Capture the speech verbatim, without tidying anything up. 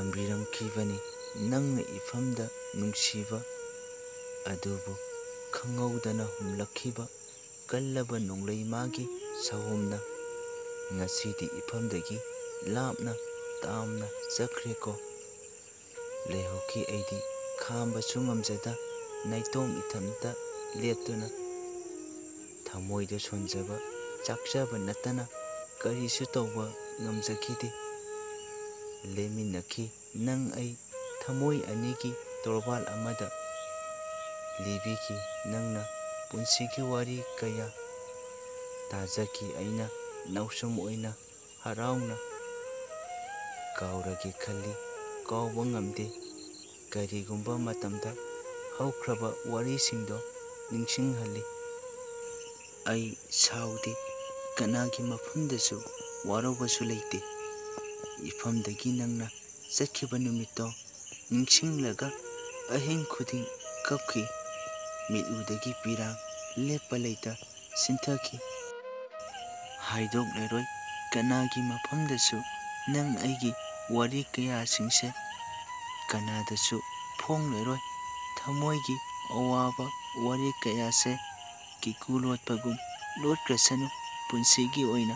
ꯊꯝꯕꯤꯔꯝꯈꯤꯕꯅꯤ꯫ ꯅꯪꯅ ꯏꯐꯝꯗ ꯅꯨꯡꯁꯤꯕ ꯑꯗꯨꯕꯨ ꯈꯪꯍꯧꯗꯅ ꯍꯨꯝꯂꯛꯈꯤꯕ ꯀꯜꯂꯕ ꯅꯣꯡꯂꯩ ꯃꯥꯒꯤ ꯁꯥꯍꯣꯝꯅ ꯉꯁꯤꯗꯤ ꯏꯐꯝꯗꯒꯤ ꯂꯥꯞꯅ ꯇꯥꯝꯅ ꯆꯠꯈ꯭ꯔꯦꯀꯣ꯫ ꯂꯩꯍꯧꯈꯤ ꯑꯩꯗꯤ ꯈꯥꯝꯕꯁꯨ ꯉꯝꯖꯗ ꯅꯥꯏꯇꯣꯝ ꯏꯊꯟꯇ ꯂꯦꯞꯇꯨꯅ꯫ ꯊꯃꯣꯏꯗ ꯁꯣꯟꯖꯕ ꯆꯥꯛꯆꯕ ꯅꯠꯇꯅ ꯀꯔꯤꯁꯨ ꯇꯧꯕ ꯉꯝꯖꯈꯤꯗꯦ꯫ ꯂꯦꯟꯃꯤꯟꯅꯈꯤ ꯅꯪ ꯑꯩ ꯊꯃꯣꯏ ꯑꯅꯤꯒꯤ ꯇꯣꯔꯕꯥꯜ ꯑꯃꯗ꯫ ꯂꯤꯕꯤꯈꯤ ꯅꯪꯅ ꯄꯨꯟꯁꯤꯒꯤ ꯋꯥꯔꯤ ꯀꯌꯥ꯫ ꯇꯥꯖꯈꯤ ꯑꯩꯅ ꯅꯥꯎꯁꯨꯝ ꯑꯣꯏꯅ ꯍꯔꯥꯎꯅ꯫ ꯀꯥꯎꯔꯒꯦ ꯈꯜꯂꯤ ꯀꯥꯎꯕ ꯉꯝꯗꯦ꯫ ꯀꯔꯤꯒꯨꯝꯕ ꯃꯇꯝꯗ ꯍꯧꯈ꯭ꯔꯕ ꯋꯥꯔꯤꯁꯤꯡꯗꯣ ꯅꯤꯡꯁꯤꯡꯍꯜꯂꯤ꯫ ꯑꯩ ꯁꯥꯎꯗꯦ, ꯀꯅꯥꯒꯤ ꯃꯐꯝꯗꯁꯨ ꯋꯥꯔꯧꯕꯁꯨ ꯂꯩꯇꯦ꯫ ꯏꯐꯝꯗꯒꯤ ꯅꯪꯅ ꯆꯠꯈꯤꯕ ꯅꯨꯃꯤꯠꯇꯣ ꯅꯤꯡꯁꯤꯡꯂꯒ ꯑꯍꯤꯡ ꯈꯨꯗꯤꯡ ꯀꯞꯈꯤ꯫ ꯃꯤꯠꯂꯨꯗꯒꯤ ꯄꯤꯔꯥꯡ ꯂꯦꯞꯄ ꯂꯩꯇ ꯁꯤꯟꯊꯈꯤ꯫ ꯍꯥꯏꯗꯣꯛꯂꯔꯣꯏ ꯀꯅꯥꯒꯤ ꯃꯐꯝꯗꯁꯨ ꯅꯪ ꯑꯩꯒꯤ ꯋꯥꯔꯤ ꯀꯌꯥꯁꯤꯡꯁꯦ꯫ ꯀꯅꯥꯗꯁꯨ ꯐꯣꯡꯂꯔꯣꯏ ꯊꯃꯣꯏꯒꯤ ꯑꯋꯥꯕ ꯋꯥꯔꯤ ꯀꯌꯥꯁꯦ꯫ ꯀꯤꯀꯨ ꯂꯣꯠꯄꯒꯨꯝ ꯂꯣꯠꯈ꯭ꯔꯁꯅꯨ ꯄꯨꯟꯁꯤꯒꯤ ꯑꯣꯏꯅ꯫